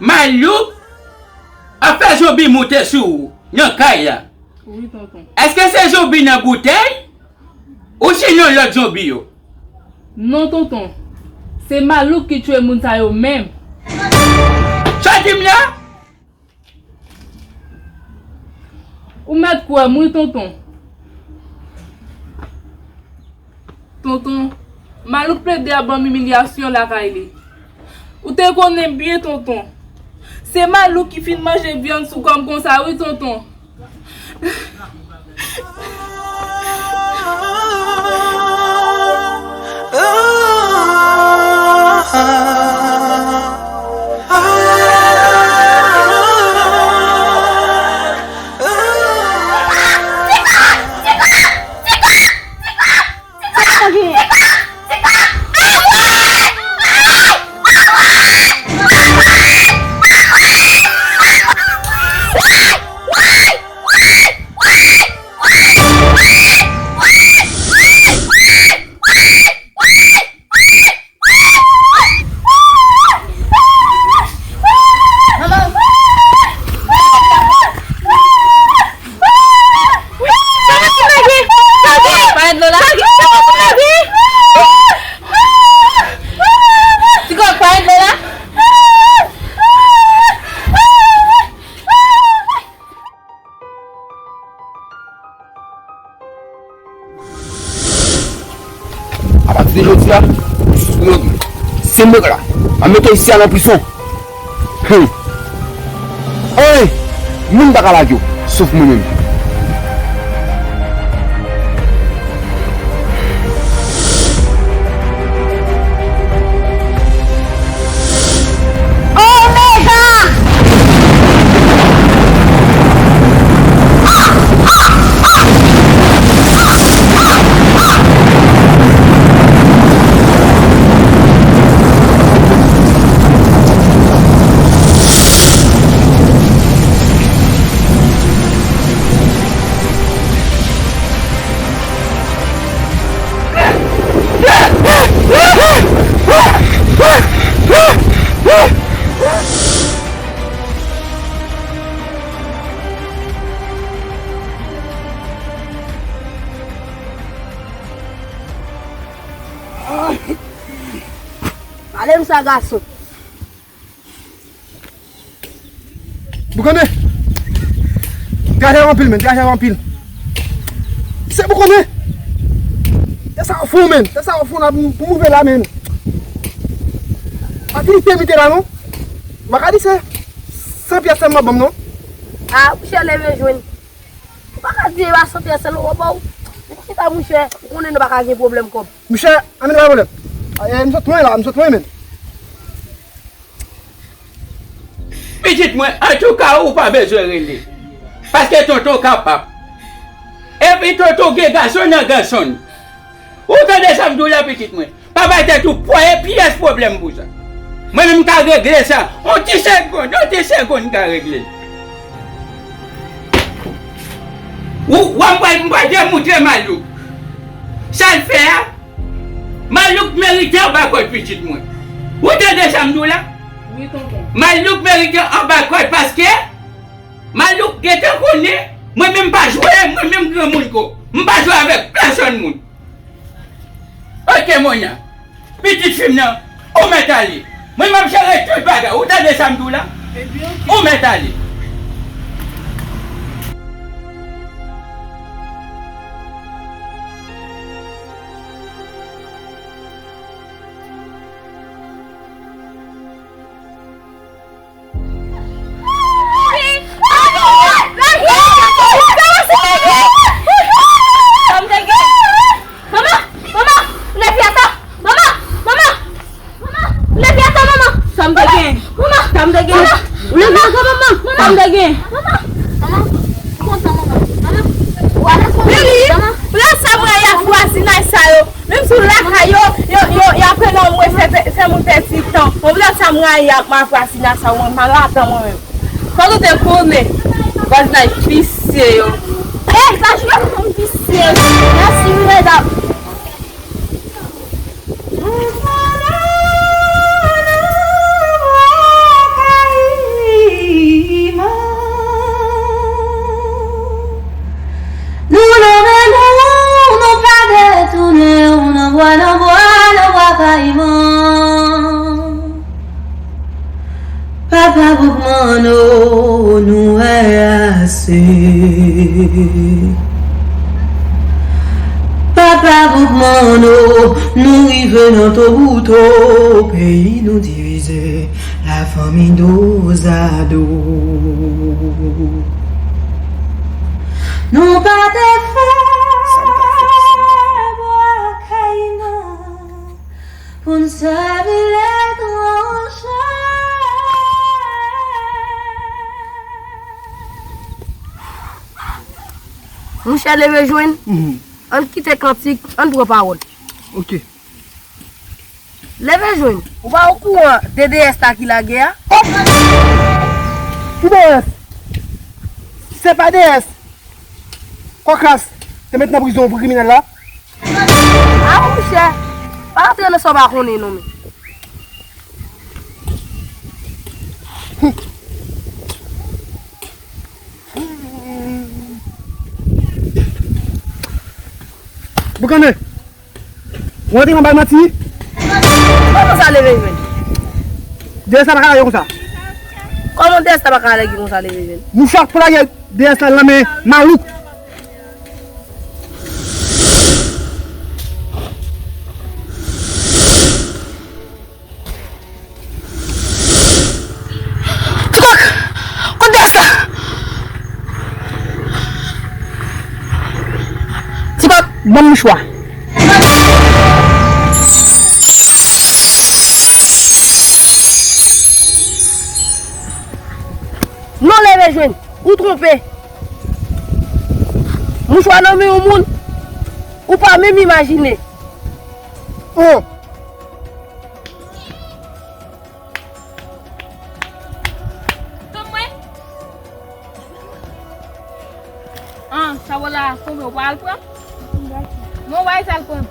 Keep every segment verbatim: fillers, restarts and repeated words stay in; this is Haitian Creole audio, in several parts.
Malouk ap fè zonbi moute sou ou nan kay la. Wi, tonton. Èske se zonbi nan boutèy? Ou sinon lòt zonbi yo? Non, tonton. Se Malouk ki tiye moun sa yo menm. Sa w di m la? Ou mèt kwè m wi, tonton. Tonton, Malouk plede ap ban m imilyasyon lakay li. Ou te konnen byen, tonton. Se Malouk ki fin manje vyann sou kò m konsa wi, tonton. Apati de jodi a, jistis pou yo gen. Se mwen k la. M ap mete w isi a nan prizon. Hey! Anyen moun pa ka lage w, sof mwen menm. Pale m sa, gason. Boukannen! Trajè anpil, men, trajè anpil. Se Boukannen! Se sa w fou, men, se sa w fou la pou, pou move la, men. Pa ki li te mete la, non? Ou pa ka di se san pyès sèlman ban m, non? A, mouche leve jwenn. Ou pa ka di e pa san pyès sèlman ban w. Ou chita, mouche, ou konnen nou pa ka gen pwoblèm kòb. Mouche, anmenn pa pwoblèm. E, m sot lwen la, m sot lwen, men. Pitit mwen, antouka, ou pa bezwen rele. Paske tonton kapab. Epi tonton gen gason nan gason l. Ou tande sa m di w la, pitit mwen? Pa bay tèt ou pwa e pyès pwoblèm pou sa. Mwen menm m ka regle sa. On ti segonn, on ti segonn m ka regle l. Ou, w a m pral, m pral demoutre Malouk. Sa l fè a, Malouk merite anba kòd pitit mwen. Ou tande sa m di w la? Wi, tonton. Malouk merite anba kòd paske Malouk gentan konnen mwen menm m pa jwe, mwen menm granmoun ko. M pa jwe avèk pèsonn moun. Oke, Monya. Pitit fi m nan, ou mèt ale. Mwen m ap jere tout bagay. Ou tande sa m di w la? Ebyen, oke. Ou mèt ale. Manman! Manman! Leve atò! Manman! Manman! Manman! Leve atò, manman! Sa m te gen? Manman! Sa m te gen? Manman! Leve atò, manman! Sa m te gen? Manman! Manman! Manman! Manman! Manman! Lili! Manman! Lè sa mwen y ap vwazinay sa yo. Menm si w lakay yo, yo, yo, y ap rele mwen fè, fè, fè moun pèdi tan. Mwen vle sa m rayi ak mwen vwazinay sa yo, mwen pa ladan mwen menm. Fòk ou te konnen vwazinay visye yo. Ey, pa jwe ak moun visye. Mèsi wi medam. Kayman, papa Boukman, o, nou wè ase. Papa Boukman, o, nou rive nan tobouto, peyi nou divize, lafanmi dozado. Nou pa te fè bwa Kayman pou n sèvi letranje. Monchè, leve jwenn. Mhm. Ann kite kantik, ann pran pawòl. Ok. Leve jwenn. Ou pa okouran de deyès la ki lage a? Ki deyès? Se pa deyès. Kòkras, te met nan prizon pou kriminèl la. A, monchè, pa antre nan sa w pa konnen non, men. Boukane, ou antre nan bal manti? Kòman sa leve jwenn? Deyès la pa ka lage konsa. Kòman deyès la pa ka lage konsa leve jwenn? Mouchwa pou lage deyès la nan men malouk. Fòk! Kote sa? Ti pap, ban m mouchwa. Non, leve jwenn. Ou twonpe. Mouchwa nan men yon moun ou pa menm imajine. Oh! Tann mwen. An, savo la tonbe, ou pa al pran? Non, ou pa al pran.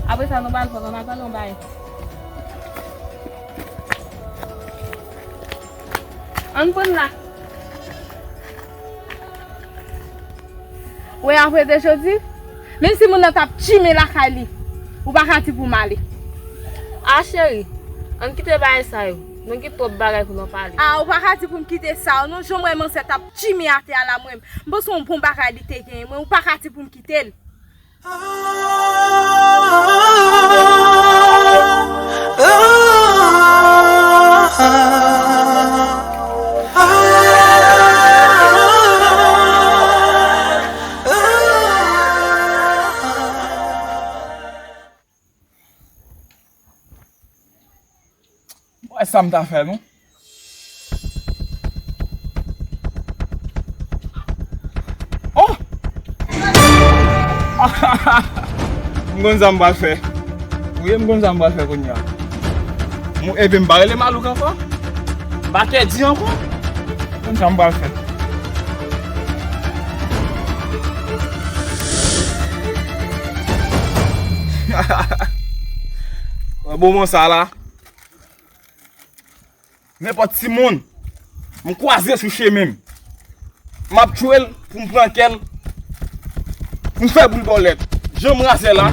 Apre sa, nou pa al pran, an atandan, bay. Ann pran la. Ou wè apre de jodi, menm si moun nan t ap tchimen lakay li, ou pa ka di pou m ale. A cheri, ann kite bagay sa yo. Nou gen twòp bagay pou nou pale. A, ou pa ka di pou m kite sa yo non, jan m wè manzè t ap tchimen atè a la mwen. M panse yon bon bagay li te genyen, mwen, ou pa ka di pou m kite l. Mwen sa m ta fè non. Oh! M konn sa m pral fè. Wi, m konn sa m pral fè kounye a. Mwen, epi m pa rele malouk ankò. M pa kè di ankò. M konn sa m pral fè. Wè moman sa la. Nenpòt timoun m kwaze sou chemen m, m ap tchwe l pou m pran kè l, pou m fè boul bòlèt. Jan m razè la,